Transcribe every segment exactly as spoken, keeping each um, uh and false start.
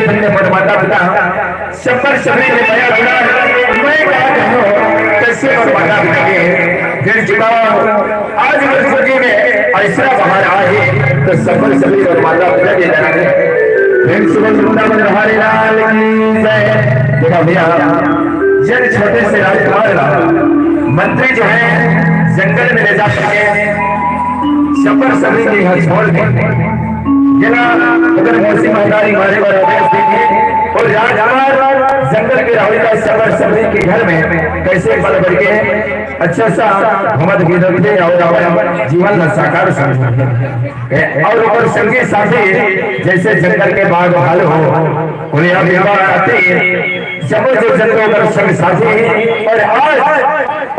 धन्य बड़ माता पिता, छप्पर छपरी के मया दुलार, मैं का कहूँ, कैसे बड़ माता पिता के ऋण चुकाऊँ। आज अगर जिंदगी में ऐसा बहार आए, तो छप्पर छपरी बड़ माता पिता के जाने। प्रेम से बोल वृंदावन बिहारी लाल की जय। देखा भैया, जब छोटे से राजकुमार ला मंत्री जो है जंगल में ले जा सके, छप्पर छपरी के यहाँ छोड़ दे, जेला ओकर मौसी महतारी मारे बर आदेश दे दिए, और राजकुमार जंगल के राहुल का छप्पर छपरी के घर में कैसे पल भर के अच्छा सा घूमत फिरत थे और अपन जीवन ला साकार समझत थे। और ओकर संगी साथी जैसे जंगल के बाघ भालू हो, उन्हें अब बात आती है, जब जो जंगल ओकर संग साथी, और आज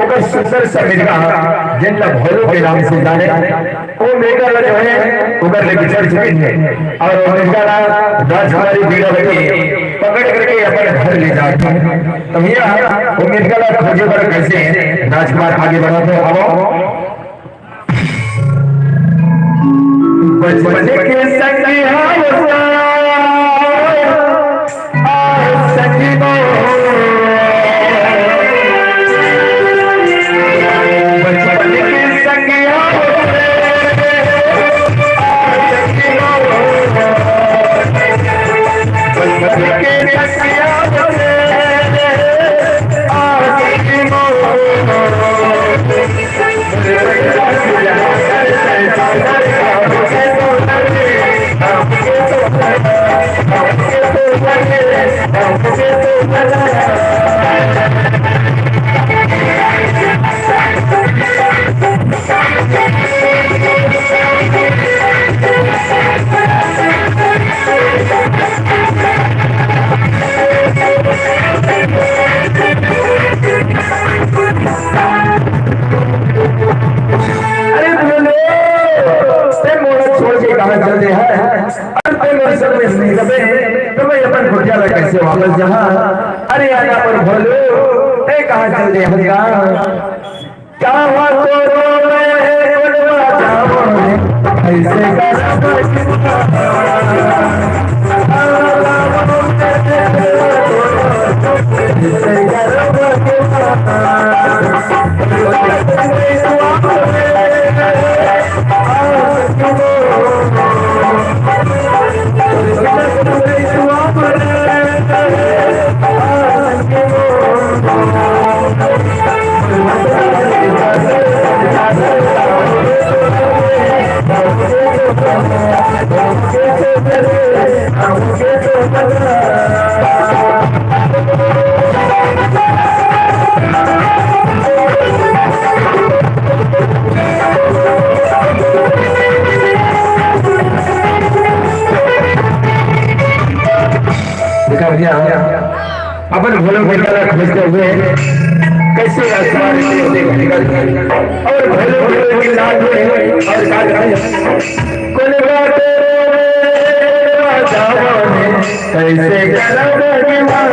ओकर सुंदर सा मिर्गा, जिनका भोलू के नाम से जाने, वो मिर्गा ला जो है, ओकर लेके चल चुके हैं। और वो मिर्गा ला राजकुमारी बीरावती पकड़ करके अपन घर ले जाते हैं। तो भैया, वो मिर्गा ला खोजे बर कैसे राजकुमार आगे बढ़ाते हैं। अब बचपन के संगी हावस, आ संगी बो। बचपन के संगी हावस, आ संगी बो। बचपन के संगी हावस, आ संगी बो। अरे भोलू, ते मोला छोड़ के कहाँ चल दे है? अरे ते मोर सब में नहीं रहे, तो मैं अपन कुटिया ला कैसे वापस जाऊँ? अरे आजा पर भोलू, ते कहाँ चल दे है? कहाँ तो रोवे गुलवा जामुन, ऐसे करब। देखा भैया, अपन भोलू भैया ला खोजते हुए कैसे राजकुमार इतने होते निकल गए। और भोलू भैया की लाज में और काज में कोने बाटे रे राजावा ने कैसे करब विवाह।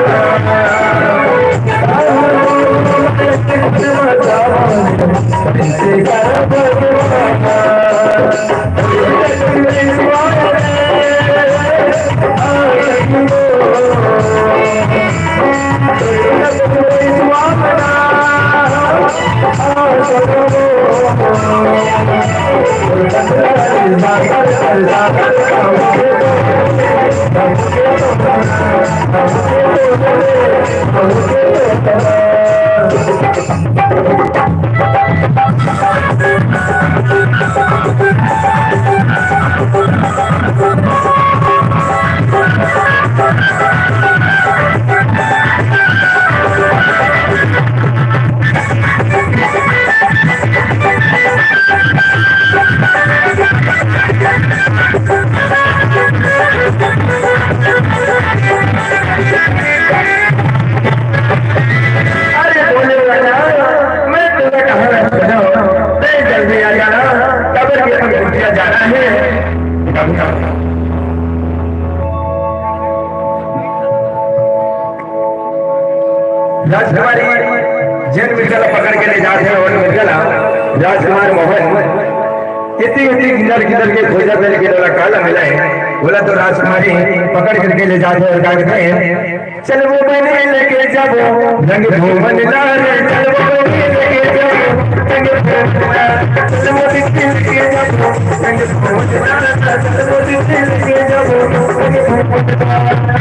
कैसे करब विवाह। राजकुमारी जेन मिर्गा ला पकड़ के ले जात हे, अउ मिर्गा ला राजकुमार मोहन इतनी इतनी किंदर किंदर के खोजत हे, लेकिन ओला काला मिला हे। ओला तो राजकुमारी पकड़ करके ले जात हे अउ का कथे, चल वो बने लेके जाबो रंग भुवन ला रे, चल वो बने लेके जाबो रंग भुवन ला, चल वो बने लेके जाबो रंग भुवन ला, चल वो बने लेके जाबो रंग भुवन ला।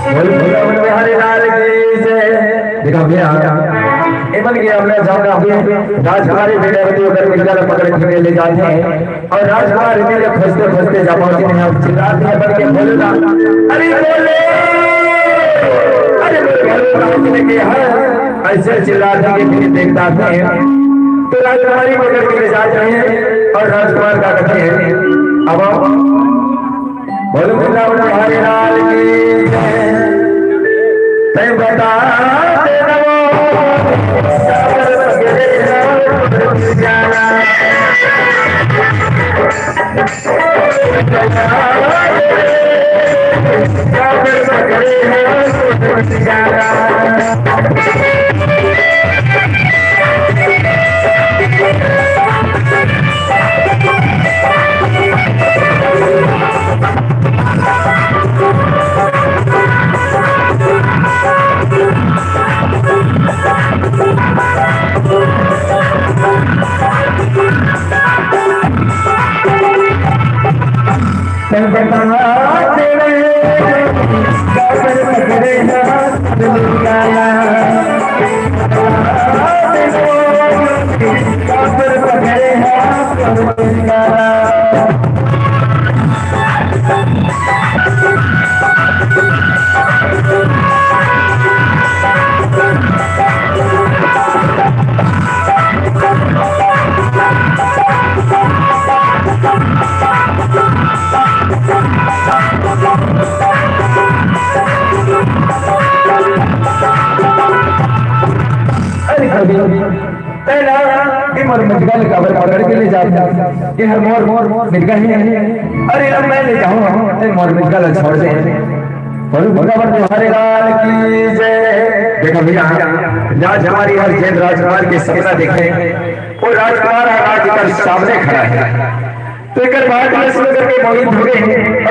बोल भोला मन बिहारी लाल की जय। देखा भैया, एमन के हमने जाऊंगा अभी राजकुमारी विद्यावती होकर मिर्गा ला पकड़ के ले जाते हैं। अउ राजकुमार इतने खोजते खोजते जा पहुंचे हैं, चिल्लात हे बन के, "भोले नाथ, अरे भोले, अरे भोले, भोले नाथ लेके हर," ऐसे चिल्लात हे कि फिर देखता है तो राजकुमारी पकड़ के ले जाते हैं। अउ राजकुमार का कहते हैं, अब बोलो वृंदावन बिहारी लाल की जय। तैं बता दे नवो, सागर पकड़े हो जाना। सागर पकड़े हो जाना। अरे कवि, तैं ना भी मोर मिर्गा ल काबर पकड़ के ले जात हस? ये हर मोर, मोर, मोर मिर्गा ही है। अरे अब मैं ले जाऊँ, तैं मोर मिर्गा ल छोड़ दे। बोलो भगवान तुम्हारे लाल की जय। देखा भैया, राजकुमारी हर जेन राजकुमार के सपना देखे, वो राजकुमार आज एकर सामने खड़ा है। तो एकर बात ल सुन करके मोहित हो गए।